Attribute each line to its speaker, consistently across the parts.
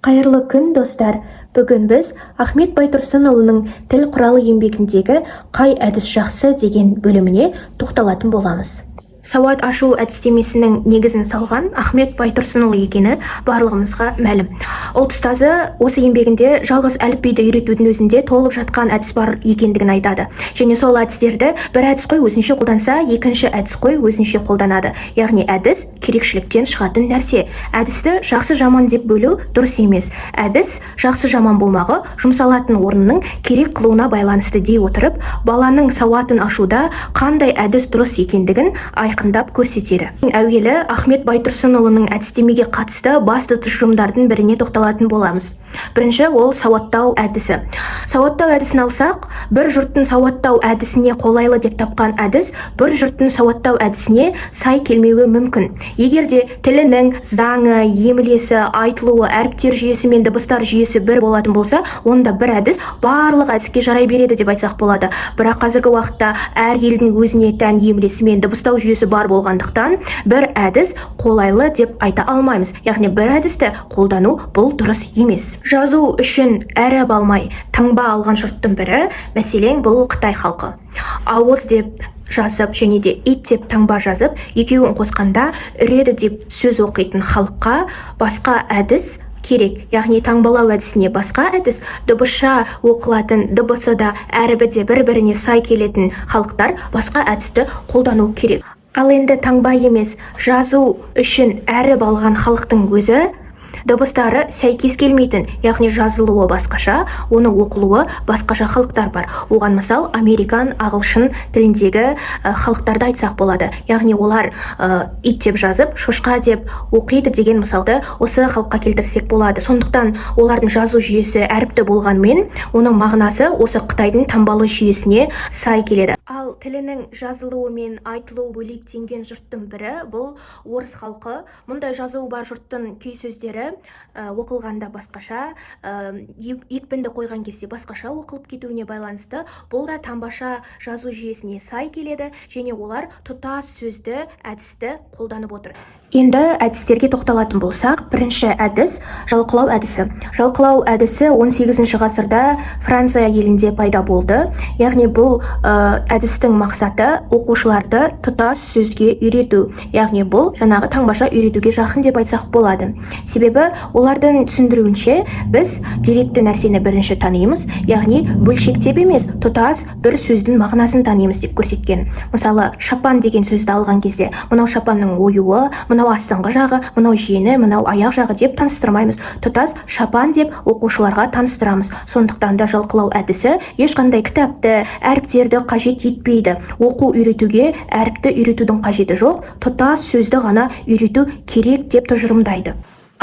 Speaker 1: Қайырлы күн, достар! Бүгін біз Ахмет Байтұрсынұлының «Тіл құралы» еңбегіндегі «Қай әдіс жақсы» деген бөліміне тоқталатын боламыз. Сауат ашу әдістемесінің негізін салған Ахмет Байтұрсынұлы екені барлығымызға мәлім. Ұлт ұстазы осы еңбегінде жалғыз әліпбиді үйретудің өзінде толып жатқан әдіс бар екендігін айтады және сол әдістерді бір әдісқой өзінше қолданса, екінші әдісқой өзінше қолданады. Яғни әдіс керекшіліктен шығатын нәрсе. Әдісті жақсы, жаман деп бөлу дұрыс емес. Әдіс жақсы, жаман болмағы жұмсалатын орнының керек қылуына байланысты дей отырып, баланың сауатын ашуда қандай әдіс дұрыс екендігін айқындап көрсетеді. Әуелі Ахмет Байтұрсынұлының әдістемеге қатысты басты тұжырымдардың біріне тоқталатын боламыз. Бірінші, ол сауаттау әдісі. Сауаттау әдісін алсақ, бір жұрттың сауаттау әдісіне қолайлы деп тапқан әдіс бір жұрттың сауаттау әдісіне сай келмеуі мүмкін. Егер де тілінің заңы, емлесі, айтылуы, әріптер жүйесі мен дыбыстар жүйесі бір болатын болса, онда бір әдіс барлық әдіске жарай береді деп айтсақ болады. Бірақ қазіргі уақытта әр елдің өзіне тән емлесі мен дыбыстау жүйесі бар болғандықтан, бір әдіс қолайлы деп айта алмаймыз. Яғни бір әдісті қолдану бұл дұрыс емес. Жазу үшін әріп алмай, таңба алған жұрттың бірі, мәселен, бұл қытай халқы. Ауыз деп жазып және де ит деп таңба жазып, екеуін қосқанда үреді деп сөз оқитын халыққа басқа әдіс керек. Яғни таңбалау әдісіне басқа әдіс, дыбысша оқылатын, дыбысы да, әрібі де бір біріне сай келетін халықтар басқа әдісті қолдану керек. Ал енді таңба емес, жазу үшін әріп алған халықтың өзі дыбыстары сәйкес келмейтін, яғни жазылуы басқаша, оны оқылуы басқаша халықтар бар. Оған мысал американ, ағылшын тіліндегі халықтарды айтсақ болады. Яғни олар ит деп жазып, шошқа деп оқиды деген мысалды осы халыққа келтірсек болады. Сондықтан олардың жазу жүйесі әріпті болғанымен, оның мағынасы осы қытайдың таңбалы жүйесіне сай келеді. Ал тілінің жазылуы мен айтылуы бөлектенген жұрттың бірі бұл орыс халқы. Мұндай жазуы бар жұрттың кей сөздері оқылғанда басқаша, екпінді қойған кезде басқаша оқылып кетуіне байланысты, бұл да таңбаша жазу жүйесіне сай келеді және олар тұтас сөзді әдісті қолданып отыр. Енді әдістерге тоқталатын болсақ, бірінші әдіс – жалқылау әдісі. Жалқылау әдісі 18 ғасырда Франция елінде пайда болды. Яғни бұл әдістің мақсаты – оқушыларды тұтас сөзге үйрету. Яғни бұл жаңағы таңбаша үйретуге жақын деп айтсақ болады. Себебі олардың түсіндіруінше, біз деректі нәрсені бірінші танимыз, яғни бөлшектеп емес, тұтас бір сөздің мағынасын танимыз деп көрсеткен. Мысалы, шапан деген сөзді алған кезде, мынау шапанның оюы, мынау астыңғы жағы, мынау жеңі, мынау аяқ жағы деп таныстырмаймыз. Тұтас шапан деп оқушыларға таныстырамыз. Сондықтан да жалқылау әдісі ешқандай кітапты, әріптерді қажет етпейді. Оқу үйретуге әріпті үйретудің қажеті жоқ, тұтас сөзді ғана үйрету керек деп тұжырымдайды.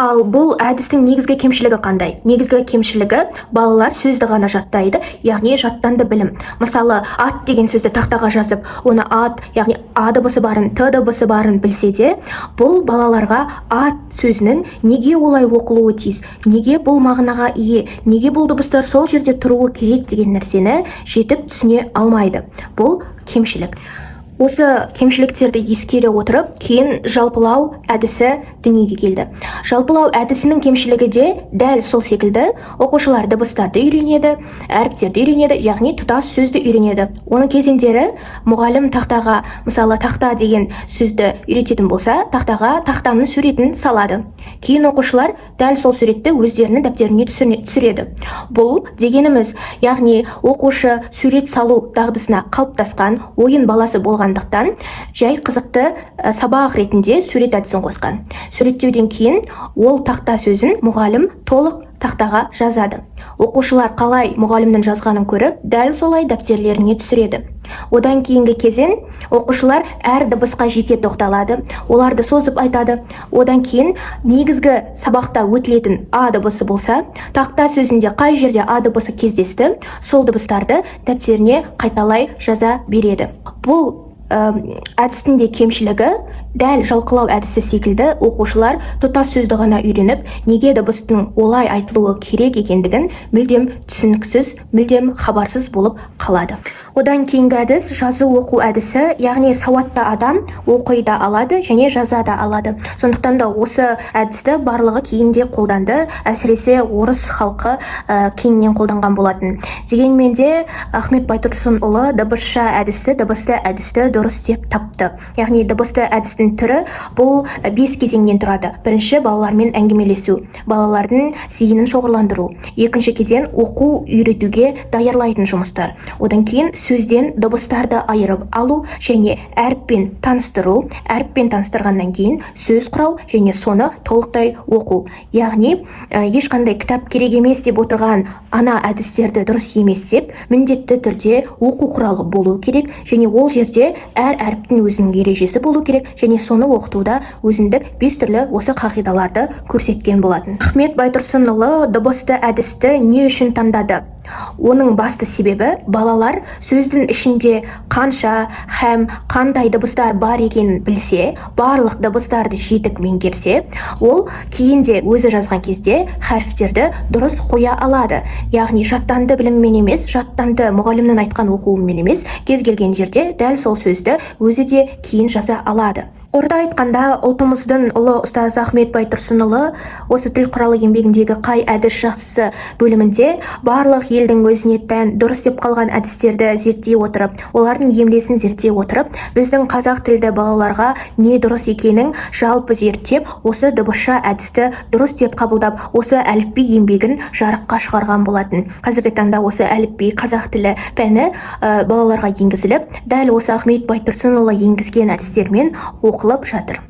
Speaker 1: Ал бұл әдістің негізгі кемшілігі қандай? Негізгі кемшілігі – балалар сөзді ғана жаттайды, яғни жаттанды білім. Мысалы, ат деген сөзді тақтаға жазып, оны ат, яғни а дыбысы барын, т дыбысы барын білсе де, бұл балаларға ат сөзінің неге олай оқылуы тиіс, неге бұл мағынаға ие, неге бұл дыбыстар сол жерде тұруы керек деген нәрсені жетік түсіне алмайды. Бұл кемшілік. Осы кемшіліктерді ескере отырып, кейін жалпылау әдісі дүниеге келді. Жалпылау әдісінің кемшілігі де дәл сол секілді: оқушылар дыбыстарды үйренеді, әріптерді үйренеді, яғни тұтас сөзді үйренеді. Оның кезеңдері: мұғалім тақтаға, мысалы, тақта деген сөзді үйрететін болса, тақтаға тақтаның суретін салады. Кейін оқушылар дәл сол суретті өздерінің дәптеріне түсіреді. Бұл дегеніміз, яғни оқушы сурет салу дағдысына қалыптасқан, ойын баласы болғандықтан, жай қызықты сабақ ретінде сурет әдісін қосқан. Суреттеуден кейін ол тақта сөзін мұғалім толық тақтаға жазады. Оқушылар қалай мұғалімнің жазғанын көріп, дәл солай дәптерлеріне түсіреді. Одан кейінгі кезең: оқушылар әр дыбысқа жеке тоқталады, оларды созып айтады. Одан кейін негізгі сабақта өтілетін а дыбысы болса, тақта сөзінде қай жерде а дыбысы кездесті, сол дыбыстарды дәптеріне қайталай жаза береді. Бұл әдістің де кемшілігі дәл жалқылау әдісі секілді: оқушылар тұтас сөзді ғана үйреніп, неге дыбыстың олай айтылуы керек екендігін мүлдем түсініксіз, мүлдем хабарсыз болып қалады. Одан кейінгі әдіс – жазу оқу әдісі, яғни сауатты адам оқи да алады және жаза да алады. Сондықтан да осы әдісті барлығы кейін де қолданды, әсіресе орыс халқы кеңінен қолданған болатын. Дегенмен де Ахмет Байтұрсынұлы дыбысша әдісті, дыбысты әдісті дұрыс деп тапты. Яғни дыбысты әдістің түрі бұл бес кезеңнен тұрады. Бірінші – балалармен әңгімелесу, балалардың зейінін шоғырландыру. Екінші кезең – оқу үйретуге даярлайтын жұмыстар. Одан кейін сөзден дыбыстарды айырып алу және әріппен таныстыру. Әріппен таныстырғаннан кейін сөз құрау және соны толықтай оқу. Яғни ешқандай кітап керек емес деп отырған ана әдістерді дұрыс емес деп, міндетті түрде оқу құралы болу керек және ол жерде әр әріптің өзінің ережесі болу керек және соны оқытуда өзіндік бес түрлі осы қағидаларды көрсеткен болатын. Ахмет Байтұрсынұлы дыбысты әдісті не үшін таңдады? Оның басты себебі – балалар сөздің ішінде қанша һәм қандай дыбыстар бар екенін білсе, барлық дыбыстарды жетік меңгерсе, ол кейін де өзі жазған кезде хәріфтерді дұрыс қоя алады. Яғни жаттанды біліммен емес, жаттанды мұғалімнің айтқан оқуымен емес, кез келген жерде дәл сол сөзді өзі де кейін жаза алады. Қорыта айтқанда, ұлтымыздың ұлы ұстазы Ахмет Байтұрсынұлы осы «Тіл құралы» еңбегіндегі «Қай әдіс жақсысы» бөлімінде барлық елдің өзіне тән дұрыс деп қалған әдістерді зерттей отырып, олардың емлесін зерттей отырып, біздің қазақ тілді балаларға не дұрыс екенін жалпы зерттеп, осы дыбысша әдісті дұрыс деп қабылдап, осы әліпби еңбегін жарыққа шығарған болатын. Қазіргі таңда осы әліпби, қазақ тілі пәні балаларға енгізіліп, дәл осы Ахмет Байтұрсынұлы енгізген әдістермен оқылып жатыр.